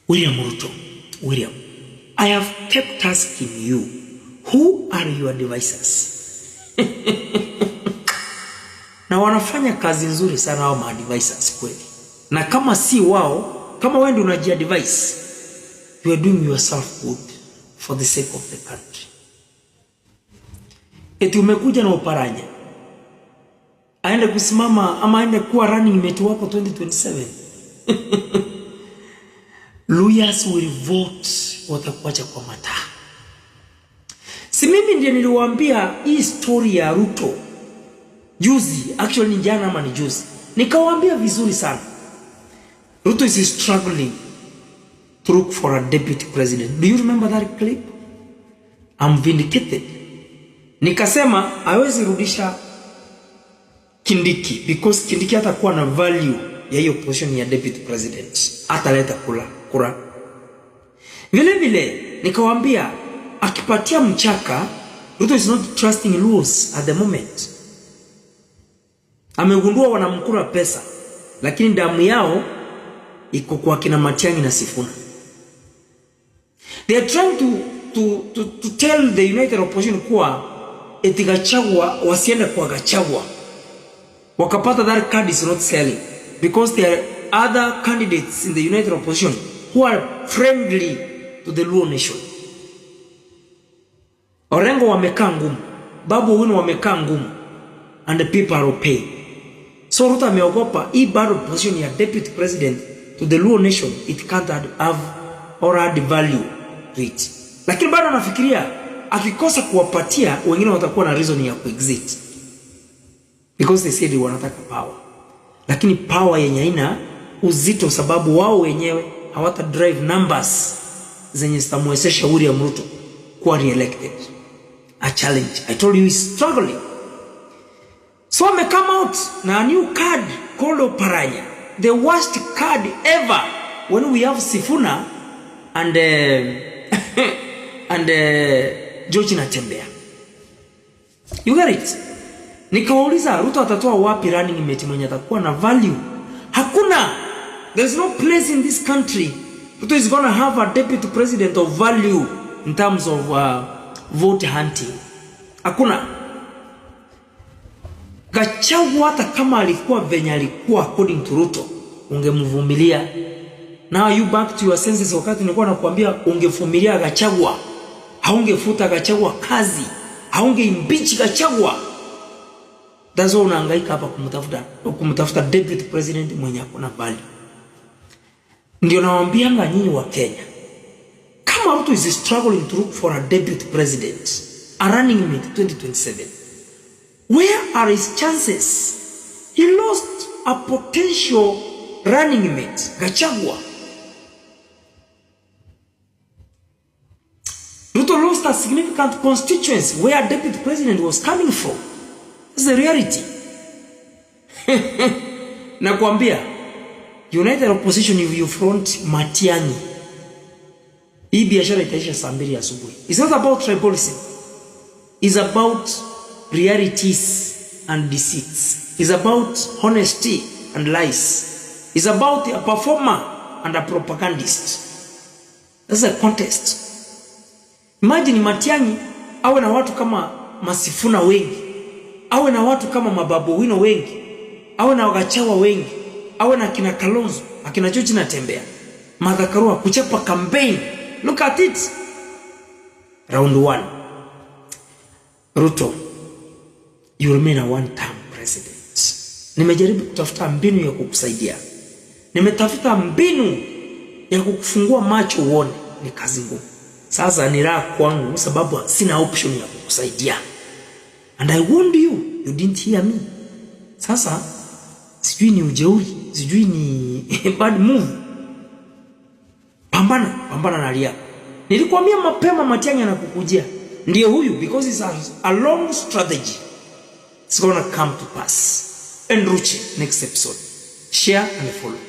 William Ruto, William, I have kept asking you, who are your advisors? Na wanafanya kazi nzuri sana hao maadvisors kweli, na kama si wao, kama wewe ndio unajiadvise, you are doing yourself good for the sake of the country. Eti umekuja na Oparanya aende kusimama ama aende kuwa running mate wako 2027. Luhyas will vote, watakuacha kwa mataa. Si mimi ndiye niliwaambia hii story ya Ruto juzi, actually ni jana ama ni juzi, nikawaambia vizuri sana. Ruto is struggling to look for a deputy president. Do you remember that clip? I'm vindicated. Nikasema hawezi rudisha Kindiki because Kindiki hatakuwa na value ya hiyo position ya deputy president, ataleta kula kura. Vile vile nikawaambia akipatia Mchaka, Ruto is not trusting Luos at the moment. Amegundua wanamkura pesa, lakini damu yao iko kwa kina Matiang'i na Sifuna. They are trying to tell the united opposition kuwa eti Gachagua wasiende kwa Gachagua, wakapata that card is not selling because there are other candidates in the united opposition who are friendly to the Luo nation. Orengo wamekaa ngumu, Babu Owino wamekaa ngumu, and the people are paying. So Ruto ameogopa hii bado position ya deputy president to the Luo nation, it can't have or add value to it. Lakini bado anafikiria akikosa kuwapatia wengine watakuwa na reason ya kuexit because they said wanataka power, lakini power yenye haina uzito, sababu wao wenyewe hawata drive numbers zenye zitamwezesha William Ruto kuwa re-elected. A challenge. I told you he's struggling. So ame come out na a new card called Oparanya. The worst card ever when we have Sifuna and George Natembeya. You get it? Nikawauliza Ruto atatoa wapi running mate mwenye atakuwa na value? Hakuna. There is no place in this country Ruto is gonna have a deputy president of value in terms of vote hunting. Hakuna. Gachagua hata kama alikuwa venye alikuwa according to Ruto, ungemvumilia. Now you back to your senses. Wakati nilikuwa nakwambia ungevumilia Gachagua, haungefuta Gachagua kazi, haungeimpeach Gachagua. That's why unahangaika hapa kumtafuta deputy president mwenye akona value. Ndio nawaambianga nyinyi wa Kenya, kama Ruto is struggling to look for a deputy president, a running mate 2027, where are his chances? He lost a potential running mate, Gachagua. Ruto lost a significant constituency where deputy president was coming from. That's the reality. Nakwambia, united opposition, if you front Matiang'i, hii biashara itaisha saa 2 asubuhi. It's not about tribalism. It's about realities and deceits. It's about honesty and lies. It's about a performer and a propagandist. That's a contest. Imagine Matiang'i awe na watu kama Masifuna wengi, awe na watu kama Mababu Owino wengi, awe na Gachagua wengi, awe na akina Kalonzo, akina George Natembeya, Martha Karua kuchapa campaign. Look at it. Round 1. Ruto, you remain a one term president. Nimejaribu kutafuta mbinu ya kukusaidia. Nimetafuta mbinu ya kukufungua macho uone. Ni kazi ngumu. Sasa ni raha kwangu sababu sina option ya kukusaidia. And I warned you, you didn't hear me. Sasa sijui ni ujeuri, sijui ni bad move. Pambana, pambana na hali yako. Nilikwambia mapema Matiang'i anakukujia. Ndiye huyu, because it's a long strategy. It's gonna come to pass. And Ruchi, next episode. Share and follow.